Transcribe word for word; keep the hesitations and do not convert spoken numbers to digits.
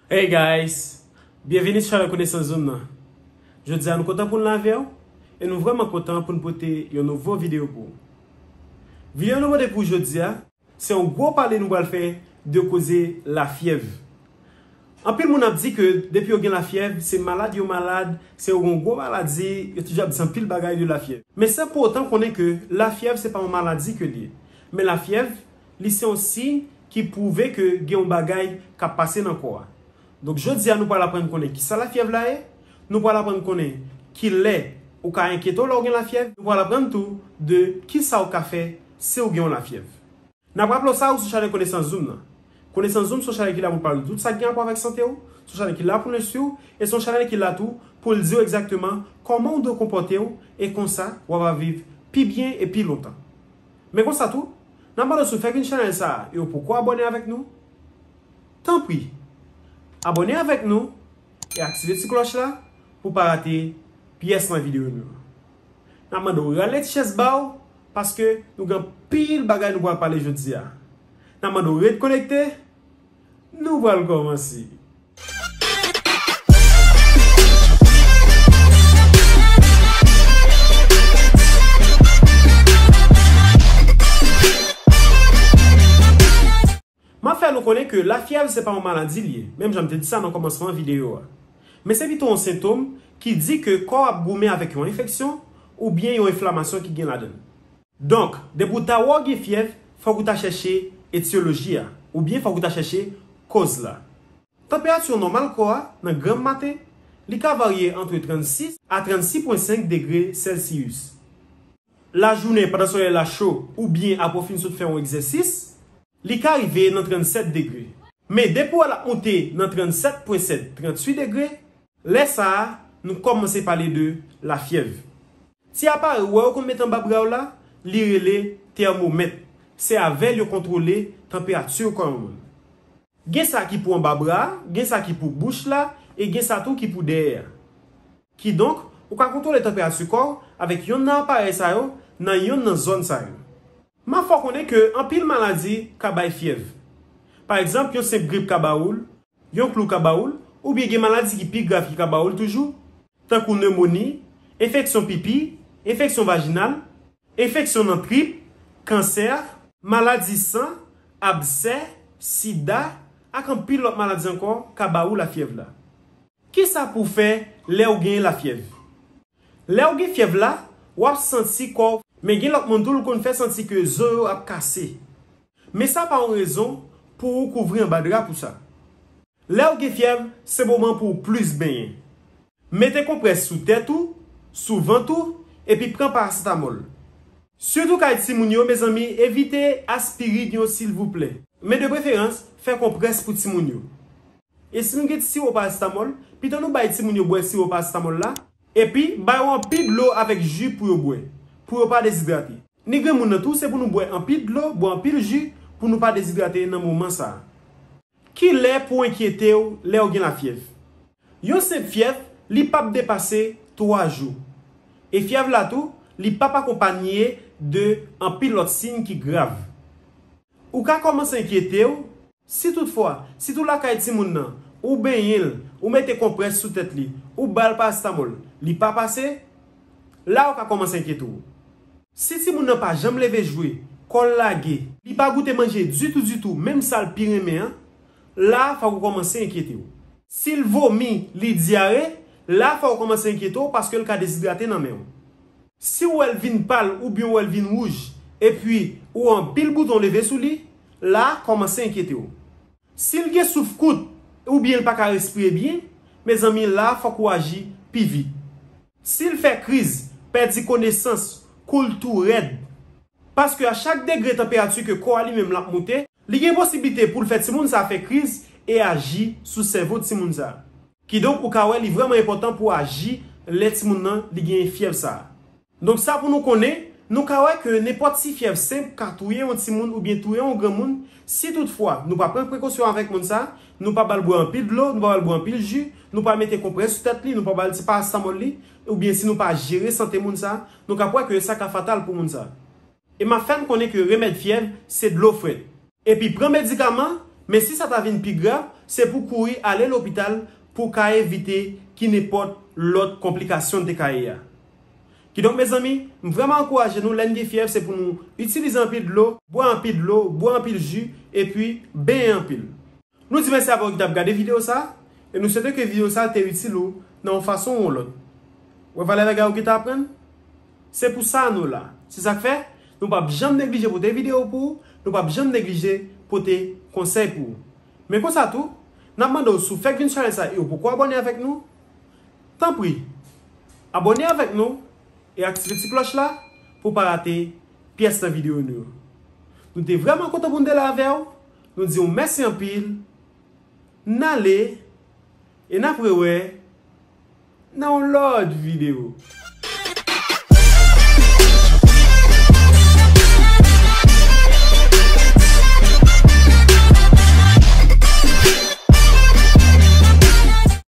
Hey guys! Byenvini sou chanèl Konesans Zoom nan. Jodi a nou kontan pou n la avè w e nou vrèman kontan pou n pote yon nouvo videyo pou ou. Videyo nou pote pou ou jodi a, se yon gwo pale nou pral fè de koze lafyèv. Anpil moun ap di ke depi yo gen lafyèv, se malad yo malad, se yon gwo maladi, yo toujou ap di anpil bagay de lafyèv. Men san pou otan konnen ke lafyèv se pa yon maladi ke l ye. Men lafyèv, li se yon siy ki pwouve ke gen yon bagay k ap pase nan kò a. Donk, jodi a, nou pral aprann konnen kisa lafyèv la ye, nou pral aprann konnen kilè ou ka enkyete w lè w gen lafyèv, nou pral aprann tou de kisa w ka fè si w gen yon lafyèv. N ap raple w sa, ou sou chanèl Konesans Zoom nan. Konesans Zoom se yon chanèl ki la pou l pale de tout sa k gen rapò avèk sante w, se yon chanèl ki la pou l enstwi w, e se yon chanèl ki la tou pou l di w egzakteman kòman w dwe konpòte w, e konsa w ap viv pi byen e pi lontan. Men konsa tou, n ap mande w si w fèk vin chanèl sa a e w poko abòne avèk nou, tanpri, abòne avèk nou e aktive ti klòch la pou w pa rate pyès nan videyo nou yo. N ap mande w rale ti chèz ba w, paske nou gen anpil bagay nou pral pale jodi a. N ap mande w ret konekte, nou pral kòmanse. M ap fè nou konnen ke lafyèv se pa yon maladi l ye, menm jan m te di sa nan kòmansman videyo a. Men se pito yon sentòm ki di ke kò w ap goumen avèk yon enfeksyon oubyen yon enflamasyon ki gen ladan l. Donk, depi w ta wè w gen fyèv, fòk ou ta chèche etyoloji a, oubyen fòk ou ta chèche kòz la. Tanperati nòmal kò a nan granm maten, li ka varye ant trannsis a trannsis pwen senk degre Celsius. Lajounen, pandan solèy la cho, oubyen apre w fin sot fè yon egzèsis, li ka rive nan trannsèt degre. Men depi w wè l ap monte nan trannsèt pwen sèt, tranntuit degre, lè sa a, nou kòmanse pale de lafyèv. Ti aparèy ou wè yo konn mete anba bra yo la, li rele tèmomèt. Se avè l yo kontwole tanperati kò yon moun. Gen sa ki pou anba bra a, gen sa ki pou bouch la, e gen sa tou ki pou dèyè a. Kidonk, ou ka kontwole tanperati kò w avèk yonn nan aparèy sa yo nan yonn nan zòn sa yo. M ap fè w konnen ke anpil maladi ka bay fyèv. Pa egzanp, yon senp grip ka ba ou l, yon klou ka ba ou l, oubyen gen maladi ki pi grav ki ka ba ou l toujou, tankou nemoni, enfeksyon pipi, enfeksyon vajinal, enfeksyon nan trip, kansè, maladi san, absè, sida, ak anpil lòt maladi ankò ka ba ou lafyèv la. Kisa pou w fè lè w gen lafyèv? Lè w gen fyèv la, w ap santi kò w, men gen lòt moun tou l konn fè santi ke zo yo ap kase. Men sa pa yon rezon pou ou kouvri anba dra pou sa. Lè w gen fyèv, se moman pou w plis benyen. Mete konprès sou tèt ou, sou vant ou, epi pran parasetamòl. Sitou kay timoun yo, mezanmi, evite aspirin yo silvouplè. Men de preferans, fè konprès pou timoun yo. E si nou gen ti siwo parasetamòl, pito nou bay timoun yo bwè siwo parasetamòl la, epi ba yo anpil dlo avèk ji pou yo bwè, pou yo pa dezidrate. Ni granmoun nan tou, se pou nou bwè anpil dlo, bwè anpil ji, pou nou pa dezidrate nan moman sa a. Kilè pou w enkyete w lè w gen lafyèv? Yon senp fyèv, li p ap depase twa jou. E fyèv la tou, li p ap akonpanye de anpil lòt siy ki grav. Ou ka kòmanse enkyete w, si toutfwa, sitou lakay timoun nan, ou benyen l, ou mete konprès sou tèt li, ou ba l parasetamòl, li pa pase, la ou ka kòmanse enkyete w. Si timoun nan pa janm leve jwe, kò l lage, li pa goute manje ditou, ditou, menm sa l pi renmen an, la fòk ou kòmanse enkyete w. Si l vomi, li dyare, la fòk ou kòmanse enkyete w paske l ka dezidrate nan men w. Si w wè l vin pal oubyen w wè l vin wouj, epi ou wè anpil bouton leve sou li, la kòmanse enkyete w. Si l gen souf kout oubyen l pa ka respire byen, mezanmi, la fòk ou aji pi vit. Si l fè kriz, pèdi konesans, kou l tou rèd, paske a chak degre tanperati ke kò a li menm l ap monte, li gen posiblite pou l fè timoun sa a fè kriz e aji sou sèvo timoun sa a. Kidonk, ou ka wè li vrèman enpòtan pou w aji lè timoun nan li gen fyèv sa a. Donk, sa pou nou konnen, nou ka wè ke nenpòt ti fyèv senp ka touye yon timoun oubyen touye yon granmoun si toutfwa nou pa pran prekosyon avèk moun sa a, nou pa ba l bwè anpil dlo, nou pa ba l bwè anpil ji, nou pa mete konprès sou tèt li, nou pa ba l ti parasetamòl li, oubyen si nou pa jere sante moun sa a, nou ka wè ke sa ka fatal pou moun sa a. E m ap fè n konnen ke remèd fyèv se dlo frèt. Epi pran medikaman, men si sa ta vin pi grav, se pou kouri ale lopital pou w ka evite ki nenpòt lòt konplikasyon te ka ye a. Kidonk, mezanmi, m vrèman ankouraje nou, lè n gen fyèv, se pou nou itilize anpil dlo, bwè anpil dlo, bwè anpil ji, epi benyen anpil. Nou di mèsi avè w ki t ap gade videyo sa, e nou swete ke videyo sa te itil ou nan yon fason ou yon lòt. Wè valè bagay ou gentan aprann? Se pou sa nou la. Se sa k fè, nou p ap janm neglije pote videyo pou ou, nou p ap janm neglije pote konsèy pou ou. Men konsa tou, n ap mande w si w fèk vin sou chanèl sa e ou poko abòne avèk nou, tanpri, abòne avèk nou e aktive ti klòch la pou w pa rate pyès nan videyo nou yo. Nou te vrèman kontan pou n te la avè w. Nou di w mèsi anpil. N ale e n ap rewè nan yon lòt videyo.